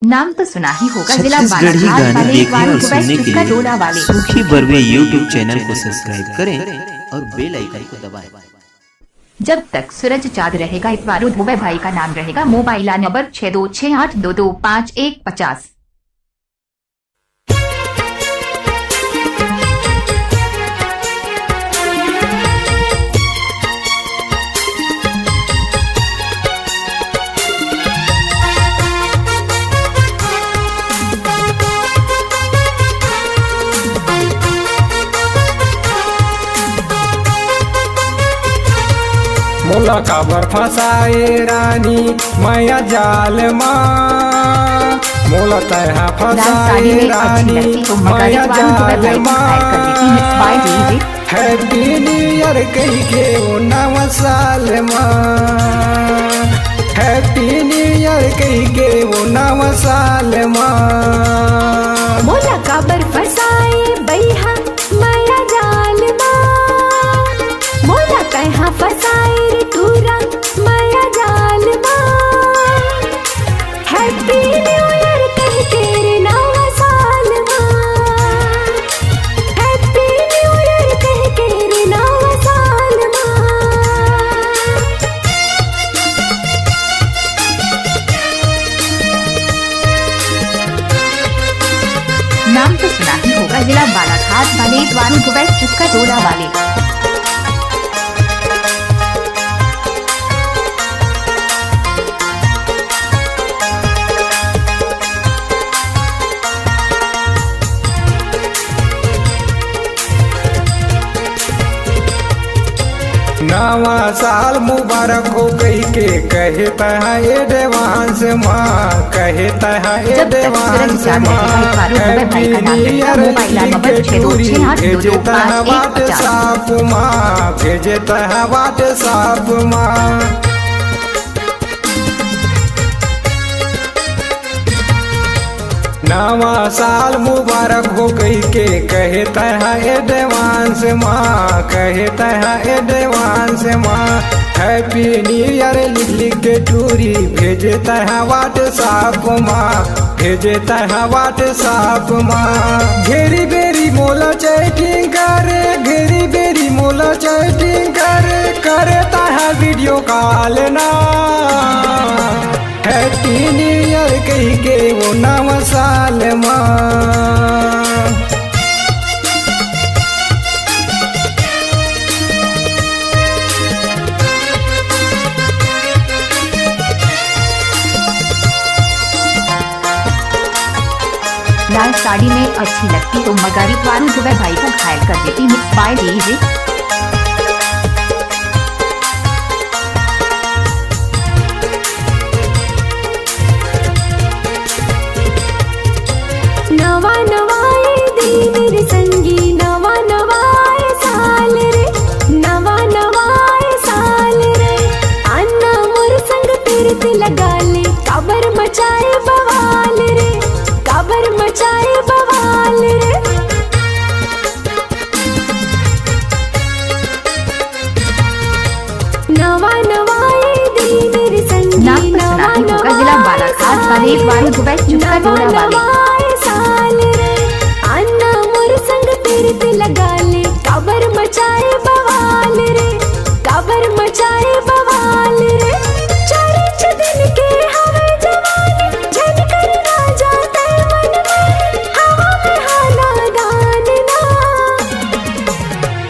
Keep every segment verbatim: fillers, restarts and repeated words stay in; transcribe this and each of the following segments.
नाम तो सुना ही होगा, जिला छत्तीसगढ़ी बालाघाट गाने वाले, देखने और सुनने के लिए सूखी बरवे YouTube चैनल को सब्सक्राइब करें और बेल आइकन को दबाएं। जब तक सूरज चांद रहेगा, इतवारू दुबे भाई का नाम रहेगा। मोबाइल नंबर छः दो छः आठ दो दो पाँच एक पचास। मोला काबर फंसाए रानी मया जाल मा, मोला तैहा फंसाए रानी मया जाल मा। Happy New Year कही के वो नवा साल मा, Happy New Year कही के वो नवा साल मा। मोला काबर फंसाए बइहा मया जाल मा, मोला तैहा फंसाए रे टूरा मया जाल मा। Happy New Year कह के रे नवा साल मा, Happy New Year कह के रे नवा साल मा। नाम तो सुना ही होगा, जिला बालाघाट वाले, इतवारू दुबे चुटका टोला वाले। नवा साल मुबारक हो कही के कहे तहा advance मा, कहे तहा advance मा। Happy New Year लिख के टूरी भेजे तहा WhatsApp मा, भेजे तहा WhatsApp मा। नवा साल मुबारक हो कही के कहे तहा advance मा, कहे तहा advance मा। Happy New Year लिख लिख के टूरी भेजे तहा WhatsApp मा, भेजे तहा WhatsApp मा। घेरी बेरी मोला chatting करे, घेरी बेरी मोला chatting करे, करे तहा video call ना। Happy New Year कही के वो नवा साल मा। लाल साड़ी में अच्छी लगती हो, मगर इतवारू दुबे भाई को घायल कर देती। Mix by DJ। नवा नवा ए दिन रे संगी, नवा नवा ए साल रे, नवा नवा ए साल रे। अन्ना मोर संग पीरत लगा ले, काबर मचाए बवाल रे, काबर मचाए बवाल रे। नवा नवा ए दिन रे संगी, नाम तो सुना ही होगा, जिला बालाघाट वाले, इतवारू दुबे चुटका टोला वाले। नवा नवा ए साल रे, अन्ना मोर संग पीरत लगा ले, काबर मचाए बवाल रे, काबर मचाए बवाल रे। चार छ दिन के हवे जवानी, झन कर राजा तै मन मानी, हवा में हाला दान ना।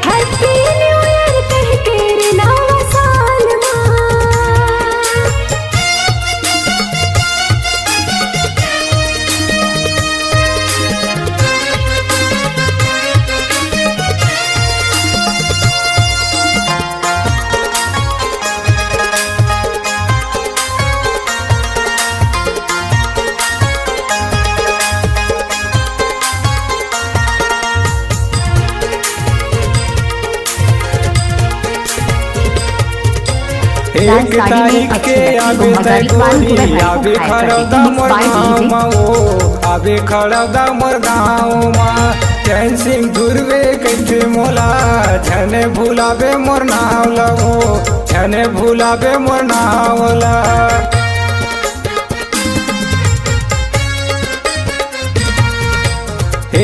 Happy New Year कह के रे नवा साल मा। एक तारीख के आबे तै गोरी, आबे खड़ौदा मोर गाँव मा ओ, आबे खड़ौदा मोर गाँव मा। चैन सिंह धुरवे कहिथे मोला, झने भुलाबे मोर नाव ला ओ, झने भुलाबे मोर नाव ला।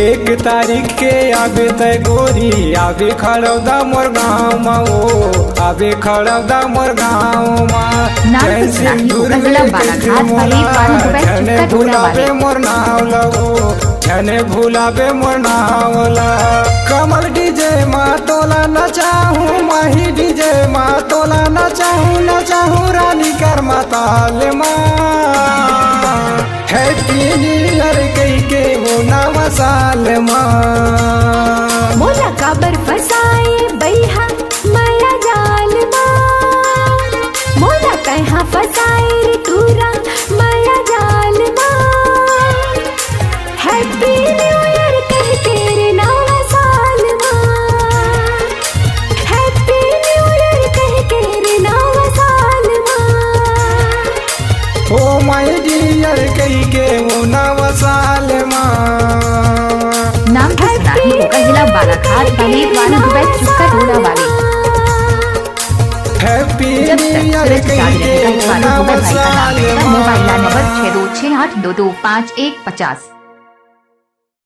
एक तारीख के आबे तै गोरी, आबे खड़ौदा मोर गाँव मा ओ, आबे खड़ौदा मोर गाँव मा। नाम चैन से सुनाही सिंदूर अगला में बालाघाट कइसे वाले मोला, पान को बैठ झने चुपका टोला भुलाबे वाले। मोर नाव ला ओ, झने भुलाबे मोर नाव ला। कमल डीजे मा तोला नचाहूँ, माही डीजे मा तोला नचाहूँ, नचाहूँ रानी कर मा ताल मा। Happy New Year कहिके वो नवा साल मा। मोला काबर फसाए बइहा मया जाल मा, मोला कहाँ फसाए रे टूरा मया जाल मा। Happy New Year कहिके रे नवा साल मा, Happy New Year कहिके रे नवा साल मा। ओ my dear कहिके वो नवा साल मा। नाम सुनाही अगला बालाघाट वाले पान को बैठ चुपका टोला वाले। Happy New Year कहिके वो नवा साल मा। मोबाइल नंबर छः दो छः आठ दो दो पाँच एक पचास।